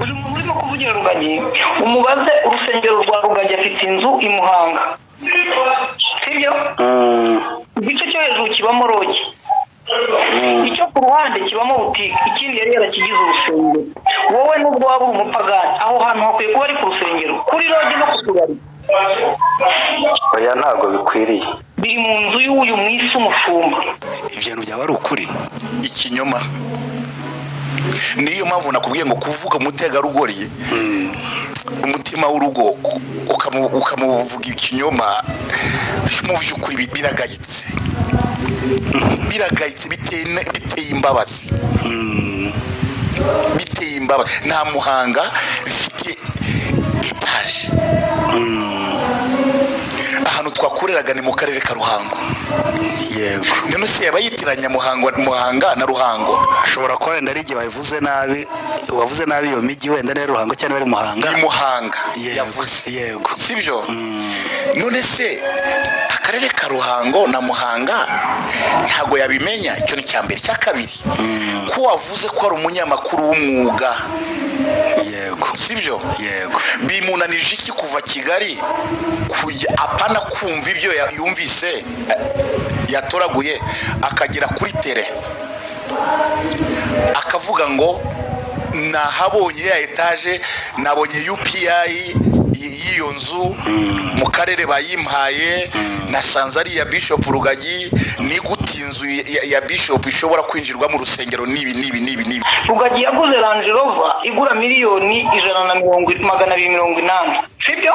Uyu muntu urimo kuvugira Rugagi, umubaze urusengero rwa Rugagi. Afite inzu i Muhanga, sibyo? Igice cyo hejuru kibamo lodge, icyo ku ruhande kibamo butike, ikindi yari yarakigize urusengero. Wowe nubwo waba uri umupagani, aho hantu hakwiye kuba ari ku rusengero, kuri lodge no ku tubari? Oya, ntabwo bikwiriye. Biri mu nzu y'uyu mwisi umushumba. Ibyo bintu byaba ari ukuri? Ikinyoma. Niyo mpamvu nakubwiye ngo kuvuga umutegarugori, umutima w'urugo, ukamuvuga ikinyoma, mu by'ukuri biragayitse, biragayitse, biteye imbabazi, biteye imbabazi. Nta Muhanga mfite etaje. Ahantu twakoreraga ni mu karere ka Ruhango. None se yaba yitiranya Muhanga na Ruhango? Ashobora kuba wenda ari igihe wabivuze nabi, wavuze nabi iyo mijyi, wenda ni Ruhango cyangwa ari Muhanga. Ni Muhanga yavuze. Sibyo? None se akarere ka Ruhango na Muhanga ntabwo yabimenya? Icyo ni icya mbere. Icya kabiri, ko wavuze ko ari umunyamakuru w'umwuga, sibyo? Yego. Bimunanije iki kuva Kigali kujya, apana kumva ibyo yumvise, yatoraguye, akagera kuri terrain akavuga ngo nahabonye ya etaje, nabonye UPI y'iyo nzu mu karere bayimpaye, nasanze ari iya Bishop Rugagi? Ni gute inzu ya Bishop ishobora kwinjirwa mu rusengero n'ibi n'ibi n'ibi n'ibi? Rugagi yaguze Range Rover igura miliyoni 100 na 280, sibyo?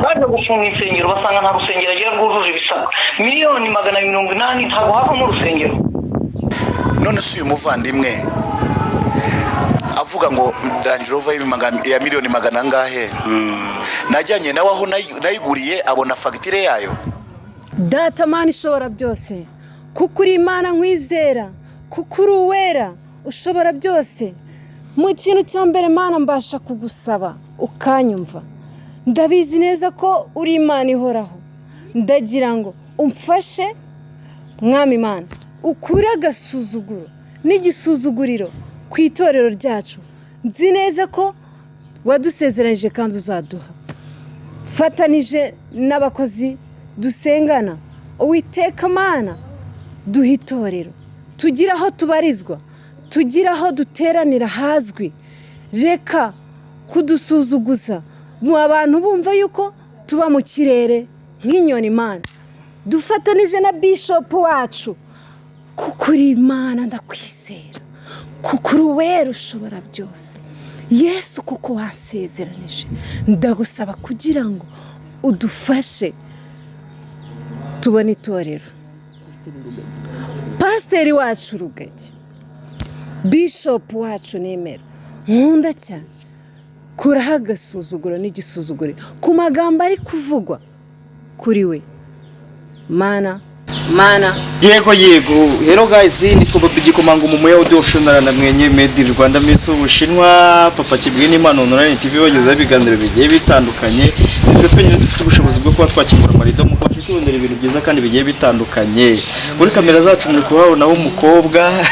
Baje gufunga insengero, basanga nta rusengero agira rwujuje ibisabwa. Miliyoni 280 ntabwo havamo urusengero. None se uyu muvandimwe avuga ngo Range Rover ya miliyoni magana angahe, najyanye nawe aho nayiguriye, abona fagitire yayo? Data Mana ishobora byose, kuko uri Imana nkwizera, kuko uri uwera ushobora byose. Mu kintu cya mbere, Mana, mbasha kugusaba ukanyumva, ndabizi neza ko uri Imana ihoraho. Ndagira ngo umfashe, Mwami Imana, ukure agasuzuguro n'igisuzuguriro ku itorero ryacu. Nzi neza ko wadusezeranyije kandi uzaduha. Fatanije n'abakozi dusengana, Uwiteka Mana, duha itorero, tugire aho tubarizwa, tugire aho duteranira hazwi. Reka kudusuzuguza mu abantu bumva yuko tuba mu kirere nk'inyoni. Imana, dufatanije na bishopu wacu, kuko uri Imana ndakwizera, kuko uri uwera ushobora byose. Yesu, kuko wasezeranije, ndagusaba kugira ngo udufashe tubone itorero. Pasiteri wacu Rugagi, bishopu wacu nemera nkunda cyane, kuraho agasuzuguro n'igisuzuguriro ku magambo ari kuvugwa kuri we. Mana, Mana. Yego, hello guys, ni Bobi Gikomanga mu Muyahudi ushonara na mwenye Made in Rwanda, Miss Ubushinwa, Papa Kibwe n'Imana Online TV, bagezaho ibiganiro bigiye bitandukanye. Nitwe twenyine dufite ubushobozi bwo kuba twakingura amarido mukabasha kwibonera ibintu byiza kandi bigiye bitandukanye. Muri kamera zacu muri kuhabonaho umukobwa.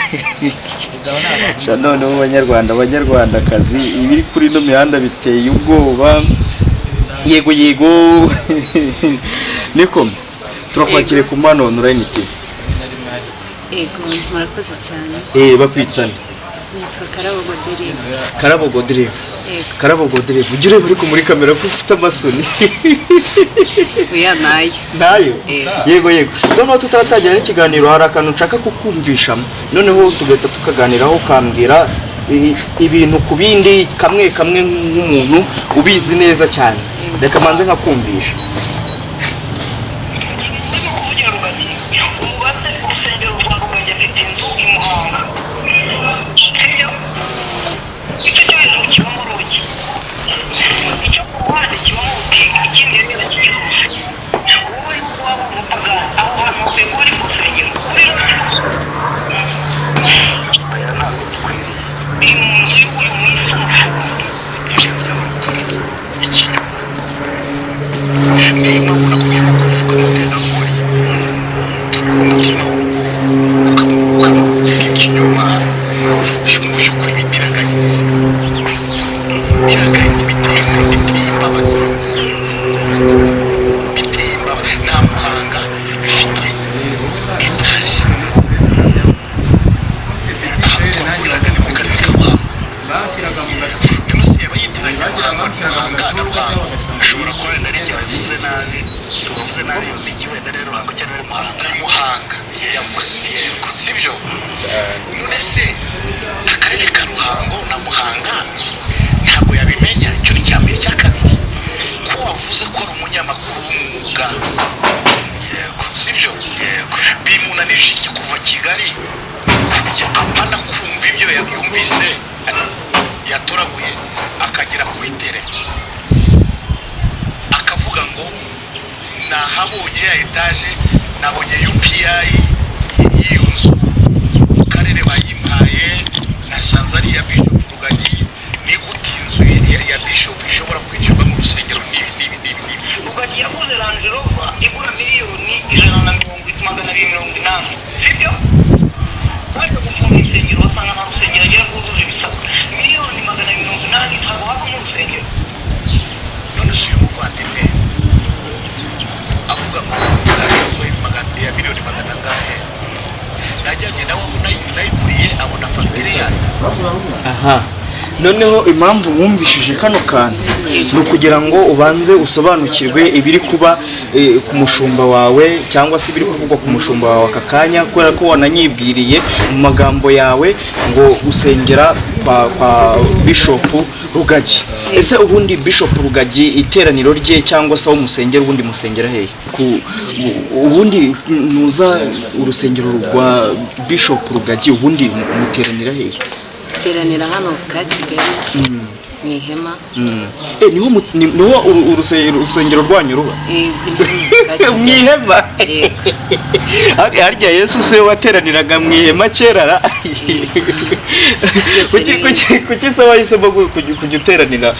Sha noneho banyarwanda, banyarwandakazi, ibiri kuri ino mihanda biteye ubwoba. Yego, niko turakwakiriye ku Mpano Online TV. Yego, murakoze cyane. Bakwitana? Nitwa Karabo Goderive. Karabo Goderive? Yego. Karabo Goderive, ujya ureba ariko muri kamera ko ufite amasoni? Oya, nayo. Ntayo? Eh. Yego, noneho tutaratangira n'ikiganiro, hari akantu nshaka kukumvisha, noneho tugahita tukaganiraho, ukambwira ibintu ku bindi, kamwe kamwe, nk'umuntu ubizi neza cyane. Reka manze nkakumvisha. Urimo kuvugira Rugagi, umubaze urusengero rwa Rugagi. Afite inzu i Muhanga, sibyo? Igice cyo hejuru kibamo lodge, icyo ku ruhande kibamo butike, ikindi yari yarakigize urusengero. Wowe nubwo waba uri umupagani, aho hantu hakwiye kuba ari ku rusengero, kuri lodge? Oya, ntabwo bikwiriye. Biri mu nzu y'uyu mwisi umushumba. Ibyo byaba ari ukuri? Ikinyoma. Kigali kujya apana kumva ibyo yumvise yatoraguye, akagera kuri terrain akavuga ngo nahabonye ya etaje, nabonye UPI y'iyo nzu, mu karere bayimpaye, nasanze ari iya Bishop Rugagi. Ni gute inzu ya Bishop ishobora kwinjirwa mu rusengero n'ibi n'ibi n'ibi n'ibi? Rugagi yaguze Range Rover igura miliyoni 280,000, sibyo? Baje gufunga insengero basanga nta rusengero agira rwujuje ibisabwa. 280,000,000 ntabwo havamo urusengero. None se uyu muvandimwe avuga ngo Range Rover ya miliyoni magana angahe, najyanye nawe aho nayiguriye, abona fagitire yayo? Aha noneho impamvu wumvishije kano kantu ni ukugira ngo ubanze usobanukirwe ibiri kuba ku mushumba wawe, cyangwa se ibiri kuvugwa ku mushumba wawe aka kanya, kubera ko wananyibwiriye mu magambo yawe ngo usengera kwa Bishop Rugagi. Ese ubundi Bishop Rugagi, iteraniro rye cyangwa se aho musengera, ubundi musengera hehe? Ubundi nuza urusengero rwa Bishop Rugagi, ubundi muteranira hehe? Teranira hano ka Kigali mu ihema. Niho niho urusengero rwanyu ruba? Yego, ni hano ka Kigali. Mu ihema? Yego. Harya Yesu se wateraniraga mu ihema kera ra? Kuki se wahisemo kujya uteranira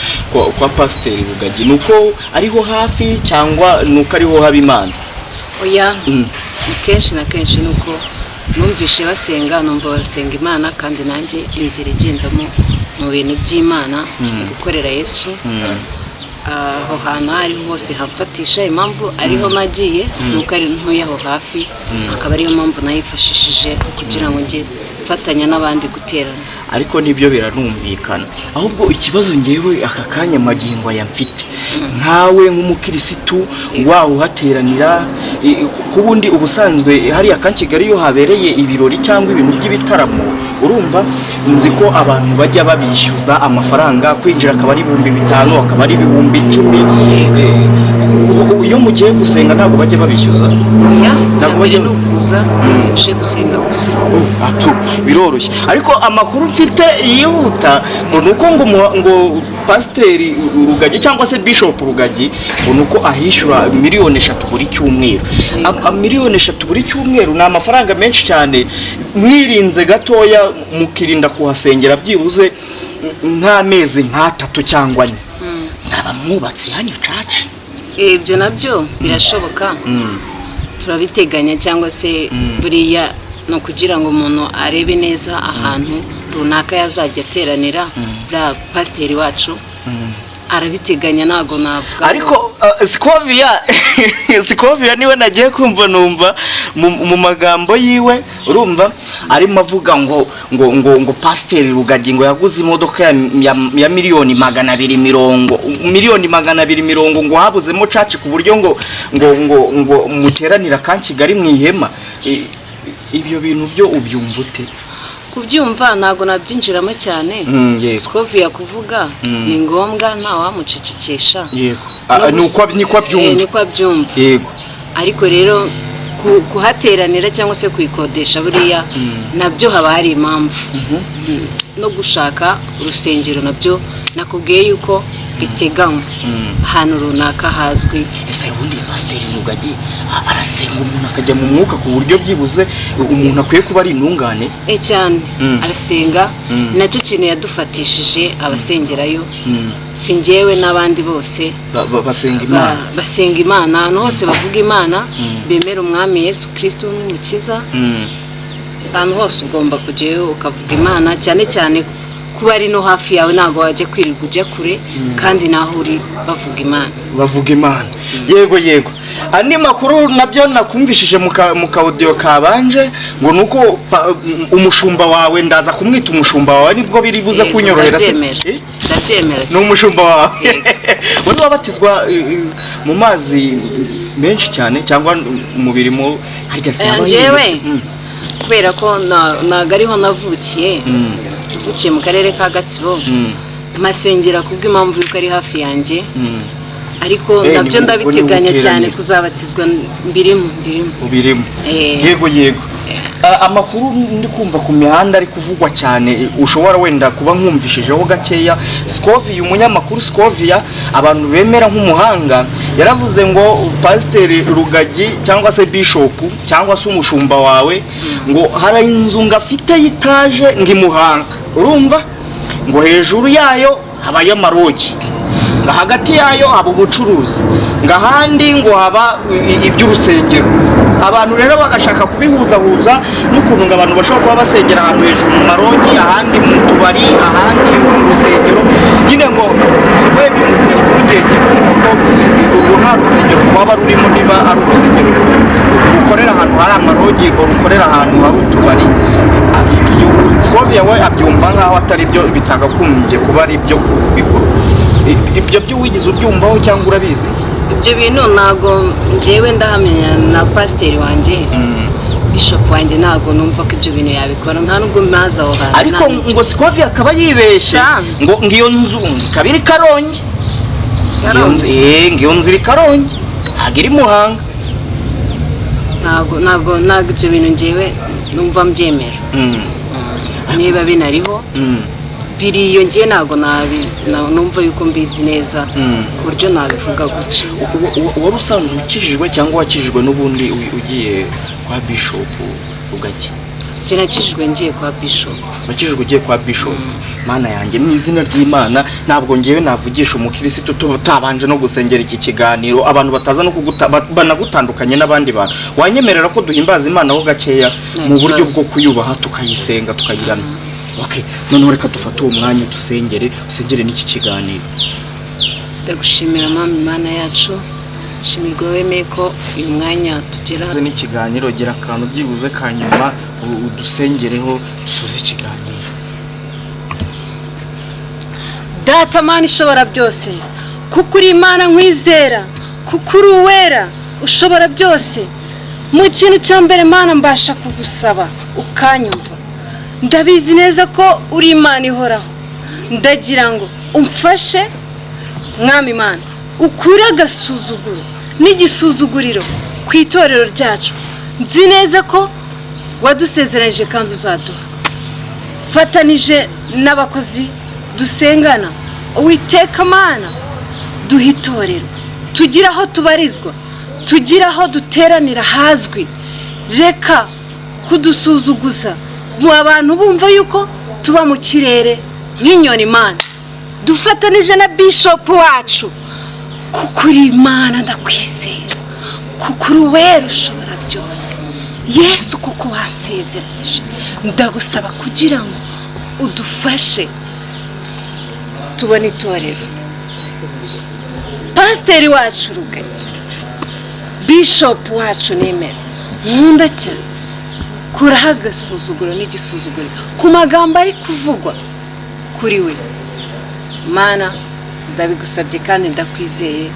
kwa Pasiteri Rugagi? Ni uko ariho hafi cyangwa ni uko ariho haba Imana? Oya, kenshi na kenshi ni uko numvishe basenga, numva barasenga Imana, kandi nanjye inzira igendamo mu bintu by'Imana, mu gukorera Yesu, aho hantu aho ariho hose hamfatisha. Impamvu ariho nagiye ni uko ari ntuye aho hafi, akaba ariyo mpamvu nayifashishije kugira ngo njye mfatanya n'abandi guterana. Ariko nibyo biranumvikana. Ahubwo ikibazo ngewe aka kanya magingo aya mfite, nkawe nk'umukirisitu wawe uhateranira, ku bundi ubusanzwe hariya ka Kigali iyo habereye ibirori cyangwa ibintu by'ibitaramo, urumva nzi ko abantu bajya babishyuza amafaranga, kwinjira akaba ari 5000, akaba ari 10,000. Iyo mugiye gusenga ntabwo bajya babishyuza? Oya. Ntabwo Icya mbere bajya- ni ukuza uje gusenga gusa. Atu biroroshye, ariko amakuru mfite yihuta ngo ni uko ngo Pasiteri Rugagi cyangwa se Bishop Rugagi ngo ni uko ahishyura 3 miliyoni buri cyumweru. 3 miliyoni buri cyumweru ni amafaranga menshi cyane. Mwirinze gatoya, mukirinda kuhasengera byibuze nk'amezi nk'atatu cyangwa 4, mwaba mwubatse yanyu church. Ibyo nabyo birashoboka, turabiteganya, cyangwa se buriya ni ukugira ngo umuntu arebe neza ahantu runaka yazajya ateranira. Buriya pasiteri wacu arabiteganya, ntabwo navuga ngo- Ariko Sikovia niwe nagiye kumva numva mu magambo yiwe, urumva arimo avuga ngo Pasiteri Rugagi ngo yaguze imodoka ya 220,000,000, 220,000,000, ngo habuzemo church ku buryo ngo muteranira ka Kigali mu ihema. Ibyo bintu byo ubyumva ute? Kubyumva ntabwo nabyinjiramo cyane. Yego. Sikoviya kuvuga ni ngombwa, ntawamucecekesha. Yego. Ah, No ni uko niko abyumva. Niko abyumva. Ariko rero kuhateranira cyangwa se kuyikodesha, buriya nabyo haba hari impamvu. No gushaka urusengero nabyo nakubwiye yuko biteganywa ahantu runaka hazwi. Ese ubundi Pasiteri Rugagi arasenga umuntu akajya mu mwuka ku buryo byibuze umuntu akwiye kuba ari intungane? Cyane. Arasenga. Nacyo kintu yadufatishije abasengerayo, si njyewe n'abandi bose. Basenga Imana. Basenga Imana ahantu hose, bavuga Imana, bemera Umwami Yesu Kirisito nk'Umukiza. Ahantu hose ugomba kujyayo ukavuga Imana, cyane cyane kuba ari no hafi yawe, ntabwo wajya kwirirwa ujya kure, kandi naho uri bavuga Imana. Bavuga Imana, yego. Andi makuru nabyo nakumvishije mu ka audio kabanje ngo ni uko umushumba wawe, ndaza kumwita umushumba wawe, nibwo biri buze Yego, kunyorohera se? Ndabyemera. Eh? Ndabyemera. Ni umushumba wawe. Yego. Wari wabatizwa mu mazi menshi cyane cyangwa umubiri mu harya se haba Njyewe? Kubera ko ntabwo ariho navukiye, navukiye mu karere ka Gatsibo, mpasengera kubw'impamvu yuko ari hafi yanjye, ariko nabyo ndabiteganya Ni cyane uteraniro. kuzabatizwa, mbirimo, mbirimo. Ubirimo? Eh. Yego. Amakuru ndi kumva ku mihanda ari kuvugwa cyane, ushobora wenda kuba nkumvishijeho gakeya. Scovia, umunyamakuru Scovia abantu bemera nk'umuhanga, yaravuze ngo Pasiteri Rugagi cyangwa se Bishop cyangwa se umushumba wawe, ngo hari inzu ngo afite y'itaje ngo imuhanga, urumva, ngo hejuru yayo habayo amarogi, ngo hagati yayo haba ubucuruzi, ngo ahandi ngo haba iby'urusengero. Abantu rero bagashaka kubihuzahuza n'ukuntu ngo abantu bashobora kuba basengera ahantu hejuru mu marogi, ahandi mu tubari, ahandi mu rusengero nyine, ngo we bimutera impungenge kuko urwo nta rusengero rwaba rurimo. Niba ari urusengero rukorera ahantu hari amarogi, rukorera ahantu hari utubari, Scovia we abyumva nk'aho atari byo, bitagakumbye kuba ari byo bikorwa. Ibyo byo wigeze ubyumvaho cyangwa urabizi? Ibyo bintu ntabwo njyewe ndahamenya na pasiteri wanjye, bishop wanjye, ntabwo numva ko ibyo bintu yabikora, nta nubwo mazi aho hantu. Ariko ngo Scovia akaba yibeshye, ngo iyo nzu ikaba iri Karongi. Ngo iyo nzu iri Karongi, ntabwo iri Muhanga. Ntabwo ibyo bintu njyewe numva mbyemera. Niba binariho biriyo, ngiye ntabwo numva yuko mbizi neza ku buryo nabivuga gutya. Wari usanzwe ukijijwe cyangwa wakijijwe n'ubundi ugiye kwa Bishop Rugagi? Njye nakijijwe ngiye kwa Bishop. Wakijijwe ugiye kwa Bishop. Mana yanjye, mu izina ry'Imana, ntabwo ngewe navugisha umukirisitu tutabanje no gusengera iki kiganiro, abantu bataza no banagutandukanye n'abandi bantu. Wanyemerera ko duhimbaza Imana ho gakeya mu buryo bwo kuyubaha, tukayisenga, tukayiramya? Okay, noneho reka dufate uwo mwanya dusengere, usengere n'iki kiganiro. Ndagushimira Mama Imana yacu, shimirwa wemeye ko uyu mwanya tugera n'ikiganiro. Gira akantu byibuze ka nyuma udusengereho dusoze ikiganiro. Data Mana ishobora byose, kuko uri Imana nkwizera, kuko uri uwera ushobora byose, mu kintu cya mbere Mana mbasha kugusaba ukanyumva. Ndabizi neza ko uri Imana ihoraho, ndagira ngo umfashe Mwami Imana, ukure agasuzuguro n'igisuzuguriro ku itorero ryacu. Nzi neza ko wadusezeranyije kandi uzaduha. Fatanije n'abakozi dusengana, Uwiteka Mana, duhe itorero, tugire aho tubarizwa, tugire aho duteranira hazwi. Reka kudusuzuguza mu abantu bumva yuko tuba mu kirere nk'inyoni. Imana, dufatanije na Bishop wacu, kuko uri Imana ndakwizera, kuko uri uwera ushobora byose. Yesu, kuko wasezeranyije, ndagusaba kugira ngo udufashe tubone itorero. Pasiteri wacu Rugagi, Bishop wacu nemera nkunda cyane, kuraho agasuzuguro n'igisuzuguro ku magambo ari kuvugwa kuri we. Mana, ndabigusabye kandi ndakwizeye.